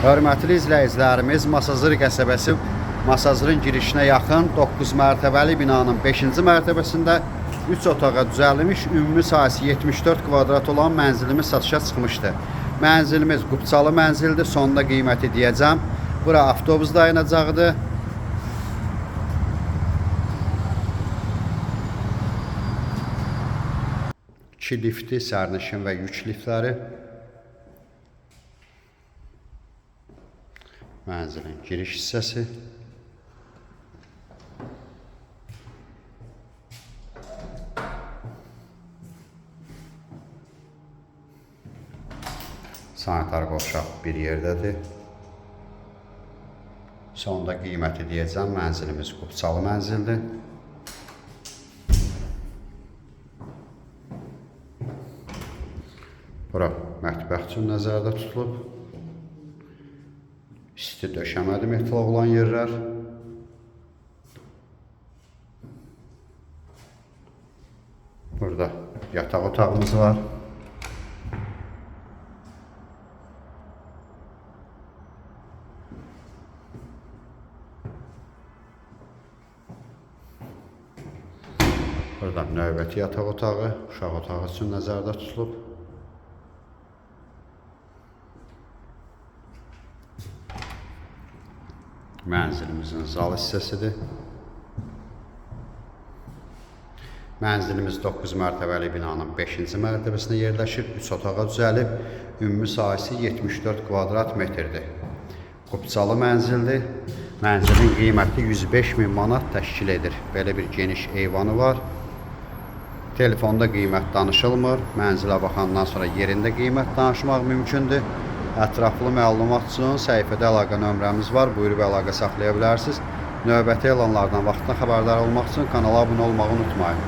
Hörmətli izləyicilərimiz, Masazır qəsəbəsi Masazırın girişinə yaxın 9 mərtəbəli binanın 5-ci mərtəbəsində 3 otağa düzəldilmiş ümumi sahəsi 74 kvadrat olan mənzilimiz satışa çıxmışdı. Mənzilimiz Qubçalı mənzildir. Sonda qiyməti deyəcəm. Bura avtobus dayanacağıdır. İki lifti, sərnişin və yük liftləri. Mənzilin giriş hissəsi. Sanitar qovşaq bir yerdədir. Sonda qiyməti deyəcəm. Mənzilimiz Qubçalı mənzildir. Bura mətbəx üçün nəzərdə tutulub. İsti döşəmədir metal olan yerlər. Burada yataq otağımız var. Burada növbəti yataq otağı, uşaq otağı üçün nəzərdə tutulub. Mənzilimizin zal hissəsidir. Mənzilimiz 9 mərtəbəli binanın 5-ci mərtəbəsində yerləşir. 3 otağa düzəlib. Ümumi sahəsi 74 kvadrat metrdir. Qubçalı mənzildir. Mənzilin qiyməti 105 min manat təşkil edir. Belə bir geniş eyvanı var. Telefonda qiymət danışılmır. Mənzilə baxandan sonra yerində qiymət danışmaq mümkündür. Ətraflı məlumat üçün səhifədə əlaqə nömrəmiz var. Buyurub əlaqə saxlaya bilərsiniz. Növbəti elanlardan vaxtında xəbərdar olmaq üçün kanala abunə olmağı unutmayın.